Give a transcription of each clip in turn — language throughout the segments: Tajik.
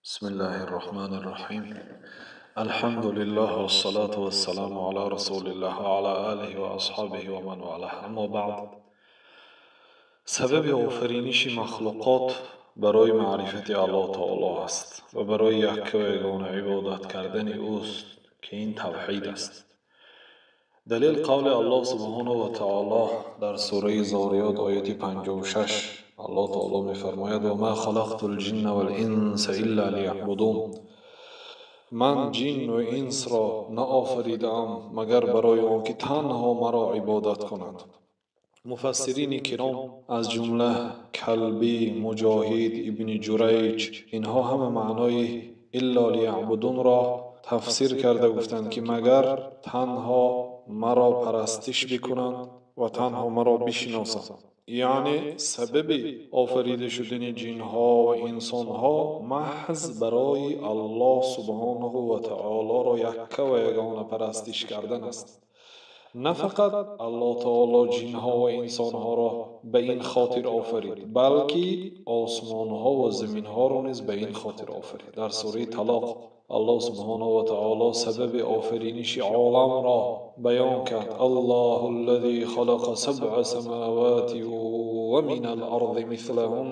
بسم الله الرحمن الرحيم. الحمد لله والصلاة والسلام على رسول الله وعلى آله وأصحابه ومن والاه. أما بعد. Сабаби офариниши махлуқот барои маърифати Аллоҳ Таоло аст ва барои якка ва ягона ибодат кардани ӯст, ки ин тавҳид аст. Далел қавли Аллоҳ субҳонаҳу ва таоло дар сураи Зориёт, ояти 56. Аллоҳ Таоло мефармояд: «Ва ма халақту лҷинна вал-инса илла лияъбудун». Ман ҷин ва инсро наофаридаам, магар барои он ки танҳо маро ибодат кунанд. Муфассирини киром, аз ҷумла Калбӣ, Муҷоҳид, Ибни Ҷурайҷ, инҳо ҳама маънои «илла лияъбудун»-ро тафсир карда гуфтанд, ки магар танҳо маро парастиш бикунанд ва танҳо маро бишиносанд. Яъне сабаби офарида шудани ҷинҳо ва инсонҳо маҳз барои Аллоҳ субҳонаҳу ва таолоро якка ва ягона парастиш кардан аст. На фақат Аллоҳ Таоло ҷинҳо ва инсонҳоро ба ин хотир офарид, балки осмонҳо ва заминҳоро низ ба ин хотир офарид. Дар сураи Талоқ Аллоҳ субҳонаҳу ва таоло сабаби офариниши оламро баён кард: «Аллоҳу аллазӣ халақа сабъа самавати ва минал арзи мислаҳун,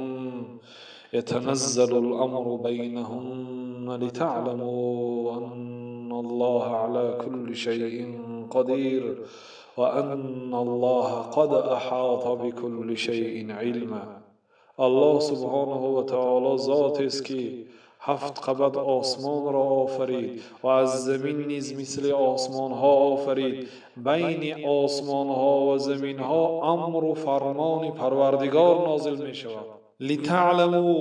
ятаназзалу л-амру байнаҳунна литаъламу анна Аллоҳа ала кулли шайъин қадир ва анна Аллоҳа қад аҳота бикулли шайъин илма». Аллоҳ субҳонаҳу ва таоло зотест, ки ҳафт қабат осмонро офарид ва аз замин низ мисли осмонҳо офарид. Байни осмонҳо ва заминҳо амру фармони Парвардигор нозил мешавад. «Литаъламу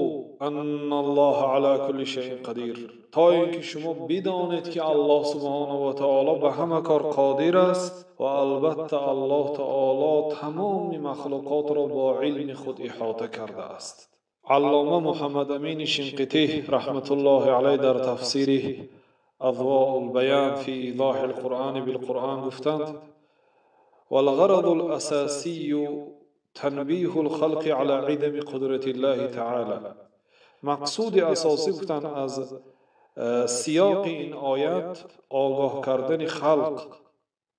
анна Аллоҳа ала кулли шайъин қадир», то ин ки шумо бидонед, ки Аллоҳ субҳонаҳу ва таоло ба ҳама кор қодир аст ва албатта Аллоҳ Таоло тамоми махлуқотро бо илми худ иҳота кардааст. Аллома Муҳаммад Амини Шинқитӣ раҳматуллоҳи алайҳ дар тафсири Азвоул Баян фи изоҳи лқуръани билқуръан гуфтанд: «Валғараду ласасию танбиҳу лхалқи ала идами қудрати Ллоҳи таъала». Мақсуди асосӣ, гуфтанд, аз сиёқи ин оят огоҳ кардани халқ,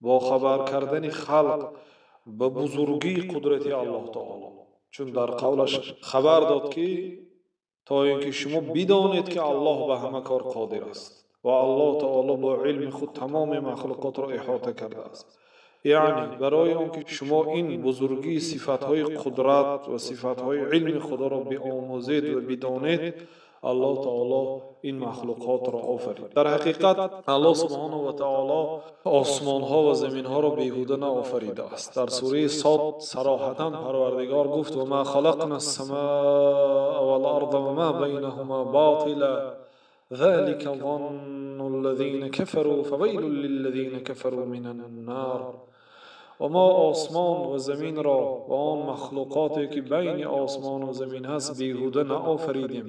бохабар кардани халқ ба бузургии қудрати Аллоҳ Таоло, чун дар қавлаш хабар дод, ки то ин ки шумо бидонед, ки Аллоҳ ба ҳама кор қодир аст ва Аллоҳ Таоло бо илми худ тамоми махлуқотро иҳота кардааст. Яъне барои он ки шумо ин бузургии сифатҳои қудрат ва сифатҳои илми Худоро биомӯзед ва бидонед, Аллоҳ Таоло ин махлуқотро офарид. Дар ҳақиқат, Аллоҳ субҳонаҳу ва таоло осмонҳо ва заминҳоро беҳуда наофаридааст. Дар сураи Сод сароҳатан Парвардигор гуфт: «Ва ма халақна ссамаа вал-арда ва ма байнаҳума ботила, залика занну аллазина кафару, фавайлун лиллазина кафару минан нар». Ва мо осмон ва заминро ва он махлуқоте, ки байни осмону замин ҳаст, беҳуда наофаридем.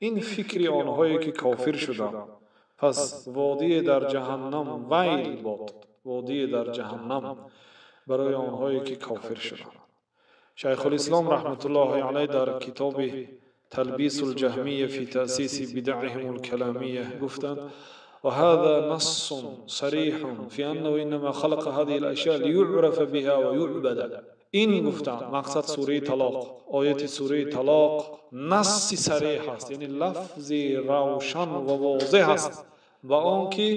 Ин фикри онҳое, ки кофир шуданд. Пас водие дар ҷаҳаннам, вайл бод, водие дар ҷаҳаннам барои онҳое, ки кофир шуданд. Шайхулислом раҳматуллоҳи алайҳ дар китоби Талбису лҷаҳмия фи таъсиси бидаъиҳим лкаламия гуфтанд: «وهذا نص صريح في أنه إنما خلق هذه الأشياء ليعرف بها ويعبد». Ин, гуфтанд, мақсад сураи Талоқ, ояти сураи Талоқ насси сареҳ аст, яъне лафзи равшан ва возеҳ аст ба он ки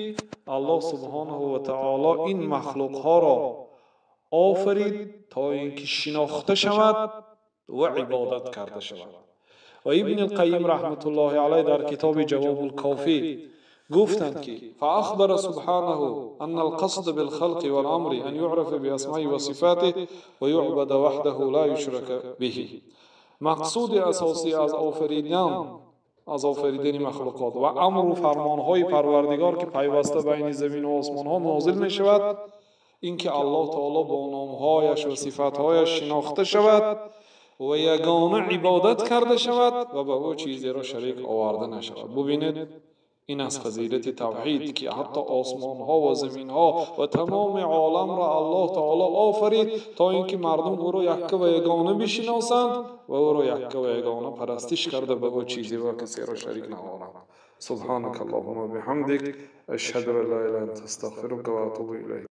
Аллоҳ субҳонаҳу ва таоло ин махлуқҳоро офарид, то ин ки шинохта шавад ва ибодат карда шавад. Ва Ибни Қайим раҳматуллоҳи алайҳ дар китоби Ҷавобулкофӣ гуфтанд, ки «فأخبر سبحانه أن القصد بالخلق والأمر أن يعرف بأسمائه وصفاته ويعبد وحده لا يشرك به». Мақсуди асосӣ аз офаридани махлуқот ва амру фармонҳои Парвардигор, ки пайваста байни замину осмонҳо нозил мешавад, ин ки Аллоҳ Таоло бо номҳояш ва сифатҳояш шинохта шавад ва ягона ибодат карда шавад ва ба ӯ чизеро шарик оварда нашавад. Бубинед, Ин аз фазилати тавҳид, ки ҳатто осмонҳо ва заминҳо ва тамоми оламро Аллоҳ таоло офарид, то ин ки мардум ӯро якка ва ягона бишиносанд ва ӯро якка ва ягона парастиш карда, ба ӯ чизе ва касеро шарик наоранд. Субҳанака Аллоҳумма биҳамдик, ашҳаду ан ла илаҳа илла анта, астағфирука ва атубу илайк.